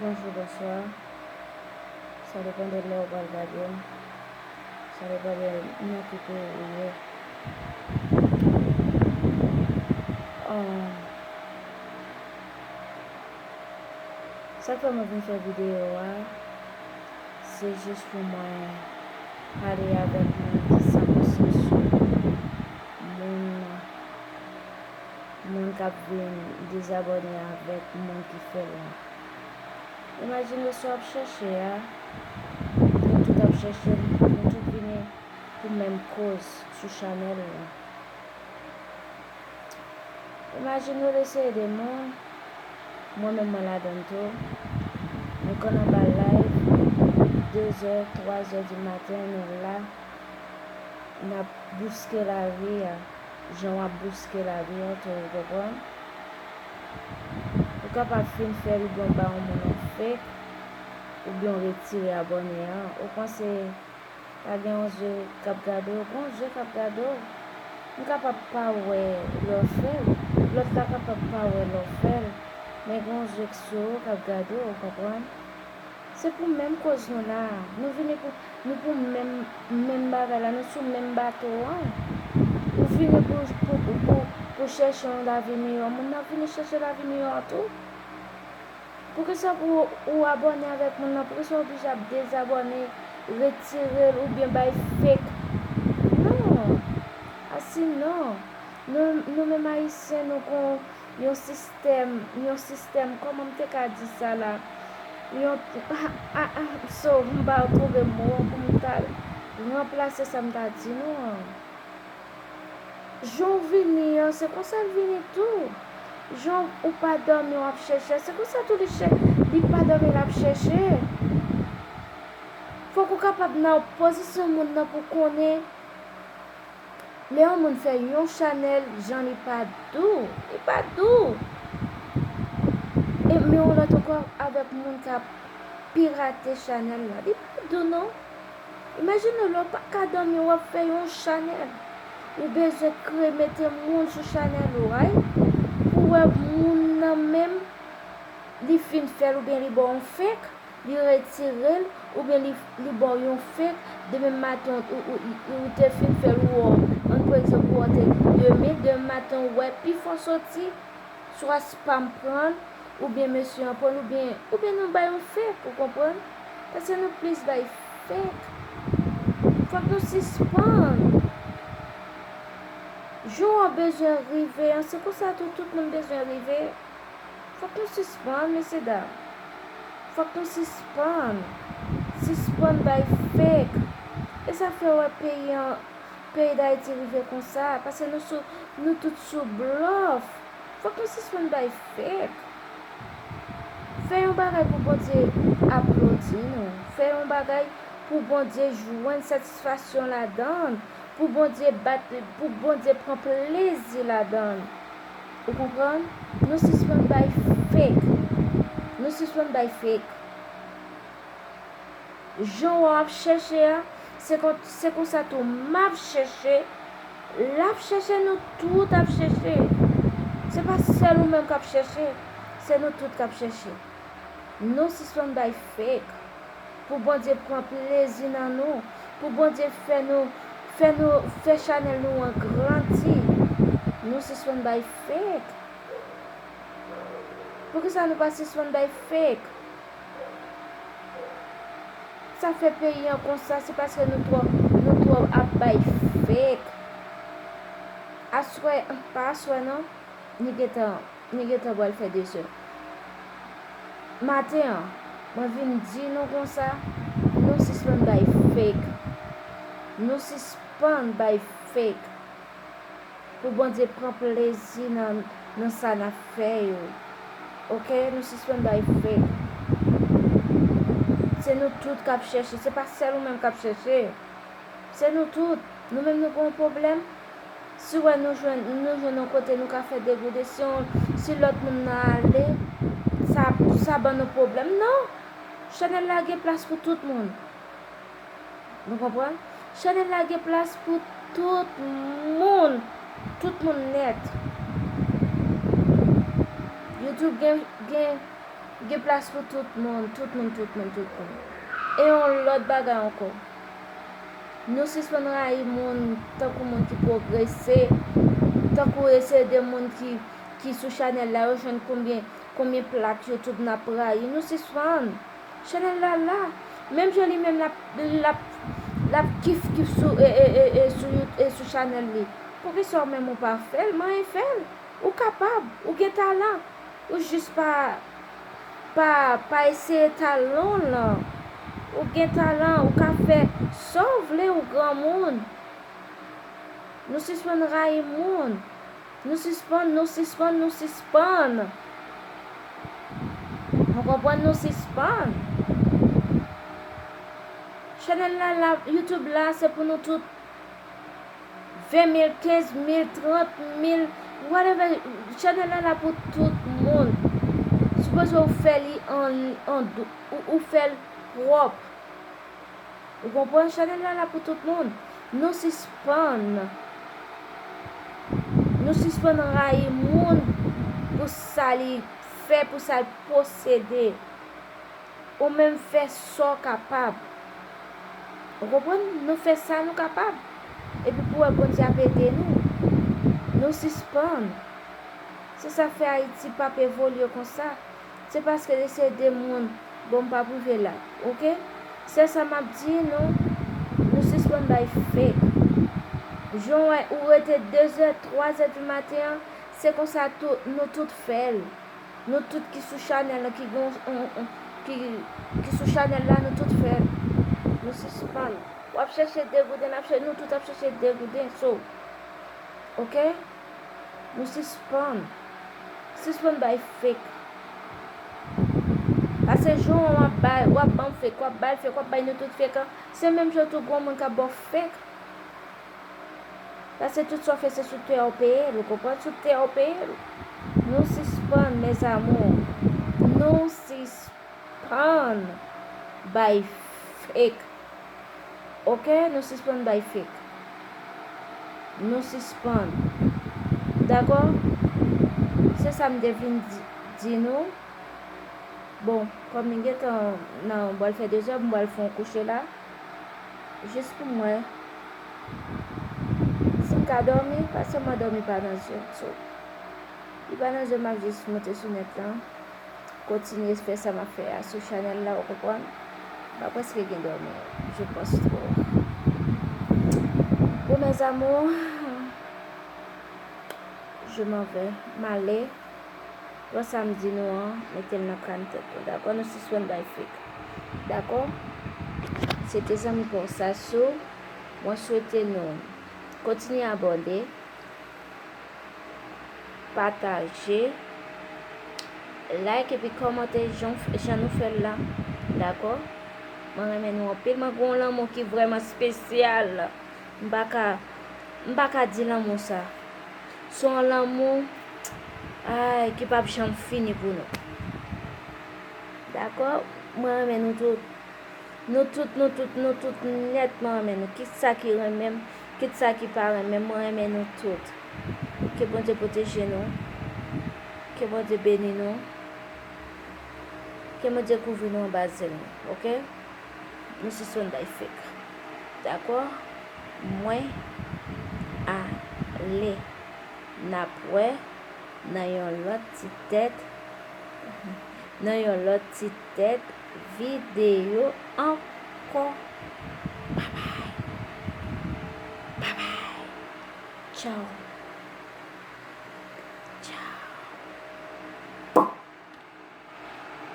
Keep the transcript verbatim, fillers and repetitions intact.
Bonjou, bonswa. Sa depann de lè w pral gade m. Sa depann de nan ki peyi ou ye. Ah, sa k fè mwen vin fè videyo a, se jis pou mwen pale avèk moun ki san konsèsyon, moun, moun k ap vin dezabòne avèk moun ki fè l la. Imajine w sa w ap chèche a, nou tout ap chèche l, nou tout vini pou menm koz sou chanèl la. Imajine w eseye de moun, mwen menm mwen ladann tou. Nou konn anba live, de zè, twa zè di maten, nou la, n ap bouske lavi a, jan w ap bouske lavi a tou, ou konprann? Ou kapab fin fè l oubyen w ba yon moun yon fake, oubyen w retire abòne an. Ou panse pa gen yon zye k ap gade w? Gen yon zye k ap gade w. M kapab pa wè lè w fè l, lòt la kapab pa wè lè w fè l, men gen yon zye k sou ou k ap gade w, ou konprann? Se pou menm koz nou la. Nou vini pou, nou pou menm, menm bagay la, nou sou menm bato an. Nou vini pou, pou, pou, pou, pou chèche yon lavi miyò. Moun nan vini chèche lavi miyò a tou. Poukisa pou ou abòne avèk moun nan? Poukisa w oblije ap dezabòne, retire l oubyen bay fake? Non. Asi non. Nou, nou menm Ayisyen, nou gon yon sistèm, yon sistèm, kòman m te ka di sa la? Yon, a, a, a, so, m pa twouve mo an pou m ta ranplase sa m ta di nou an. Jan w vini an, se konsa l vini tou. Jan ou pa dòmi, w ap chèche, se konsa tou li chè-, li pa dòmi, l ap chèche. Fòk ou kapab nan pozisyon moun nan pou konnen lè yon moun fè yon chanèl, jan li pa dou, li pa dou. E men yon lòt ankò avèk moun k ap pirate chanèl la, li pa dou non. Imajine w lè w pa ka dòmi, w ap fè yon chanèl. Ou bezwen kreye mete moun sou chanèl ou, ay, pou wè moun nan menm, li fin fè l oubyen li ba w yon fake, li retire l, oubyen li, li ba w yon fake, demen maten ou, ou, ou, ou te fin fè l, ou wè, ann pran egzanp, ou wè te demen, demen maten ou wè pifò soti, swa spam pran l, oubyen mesye an pran l, oubyen, oubyen nou bay yon fake, ou konprann? Paske nou plis bay fake. Fòk nou sispann. Jou an bezwen rive an, se konsa tou tout moun bezwen rive. Fòk nou sispann, mesye dam. Fòk nou sispann. Sispann bay fake. E sa fè w wè peyi an, peyi Dayiti rive konsa, paske nou sou, nou tout sou blòf. Fòk nou sispann bay fake. Fè yon bagay pou Bondye aplodi nou. Fè yon bagay pou Bondye jwenn satisfaksyon ladan l, pou Bondye bat, pou Bondye pran plezi ladan l. Ou konprann? Nou sispann bay fake. Nou sispann bay fake. Jan w ap chèche a, se kon, se konsa tou m ap chèche, l ap chèche, nou tout ap chèche. Se pa sèl ou menm k ap chèche, se nou tout k ap chèche. Nou sispann bay fake. Pou Bondye pran plezi nan nou, pou Bondye fè nou, fè nou, fè chanèl nou an grandi, nou sispann bay fake. Poukisa nou pa sispann bay fake? Sa fè peyi an konsa, se paske nou twò, nou twò ap bay fake. Aswè, pa aswè non, li gentan, li gentan pral fè de zè. Maten an, mwen vin di nou konsa, nou sispann bay fake. Nou sispann bay fake. Pou Bondye pran plezi nan, nan sa n ap fè yo. Oke, nou sispann bay fake. Se nou tout k ap chèche, se pa sèl ou menm k ap chèche. Se nou tout. Nou menm nou gen yon pwoblèm. Si w wè nou jwenn, nou jwenn yon kote nou ka fè degoude, si yon, si lòt moun nan ale, sa, sa ban nou pwoblèm. Non! Chanèl la gen plas pou tout moun. Nou konprann? Chanèl la gen plas pou tout moun. Tout moun nèt. YouTube gen, gen, Gen plas pou tout moun, tout moun, tout moun, tout moun. E yon lòt bagay ankò. Nou sispann rayi moun tankou moun ki pwogrese, tankou e se de moun ki, ki sou chanèl la, yo jwenn konbyen, konbyen plak YouTube n ap rayi. Nou sispann. Chanèl la la. Menm jan li menm l ap, l ap, l ap kif kif sou, e, e, e, e, sou You- e sou chanèl li. Poukisa w menm ou pa fè l? Manyen fè l. Ou kapab. Ou gen talan. Ou jis pa, pa, pa eseye talan w lan. Ou gen talan. Ou ka fè sa w vle, ou granmoun. Nou sispann rayi moun. Nou sispann, nou sispann, nou sispann. Nou konprann, nou sispann. Chanèl la, la, YouTube la, se pou nou tout. Ven mil, kenz mil, trant mil, whatever. Chanèl la la pou tout moun. Sipoze ou fè li an, an dou-, ou, ou fè l pwòp. Ou konprann? Chanèl la la pou tout moun. Nou sispann. Nou sispann rayi moun pou sa li fè, pou sa l posede. Ou menm fè sa w kapab. Ou konprann? Nou fè sa nou kapab. Epi pou wè Bondye ap ede nou. Nou sispann. Se sa k fè Ayiti p ap evolye konsa. Se paske se de moun, bon, m p ap rive la, oke? Sèl sa m ap di nou, nou sispann bay fake. Jan w wè, ou rete de zè, twa zè di maten an, se konsa tou, nou tout fè l. Nou tout ki sou chanèl la, ki gen yon, yon, ki, ki sou chanèl la, nou tout fè l. Nou sispann. W ap chèche degouden, n ap chè-, nou tout ap chèche degouden, so. Oke? Nou sispann. Sispann bay fake. Paske jan w ap bay, w ap ban m fake, w ap bay fake, w ap bay nou tout fake an, se menm jan tou granmoun k ap ba w fake. Paske tout sa w fè se sou tè w peye l, ou konprann? Sou tè w peye l. Nou sispann, mes amours. Nou sispann bay fake. Oke, nou sispann bay fake. Nou sispann. Dakò? Se sa m te vin di, di nou. Bon, kòm li gentan nan, m pral fè de zè, m pral fè yon kouche la. Jis pou m wè si m ka dòmi, paske m andòmi pa nan zye m. So, li pa nan zye m, m ap jis moute sou nèt lan. Kontinye fè sa m ap fè a sou chanèl la, ou konprann? M pa prèske gen dòmi, je pense trop. Bon, mes amours, je m'en vais. M ale. Pran sa m di nou an, mete l nan kran tèt nou, dakò? Nou sispann bay fake. Dakò? Se te zanmi pa w Sasou. Mwen swete nou kontinye abòne. Pataje, like epi kòmante jan, jan nou fè l la. Dakò? Mwen renmen nou anpil. Mwen gen yon lanmou ki vrèman espesyal. M pa ka, m pa ka di lanmou sa. Se yon lanmou, ay, ki p ap janm fini pou nou. Dakò? Mwen renmen nou tout. Nou tout, nou tout, nou tout nèt, mwen renmen nou. Kit sa ki renmen m, kit sa ki pa renmen m, mwen renmen nou tout. Ke Bondye pwoteje nou. Ke Bondye beni nou. Ke Bondye kouvri nou anba zèl nou, oke? Nou se Sonday Fake. Dakò? Mwen ale. N ap wè nan yon lòt ti tèt, nan yon lòt ti tèt videyo ankò. Babay. Babay. Tchaw.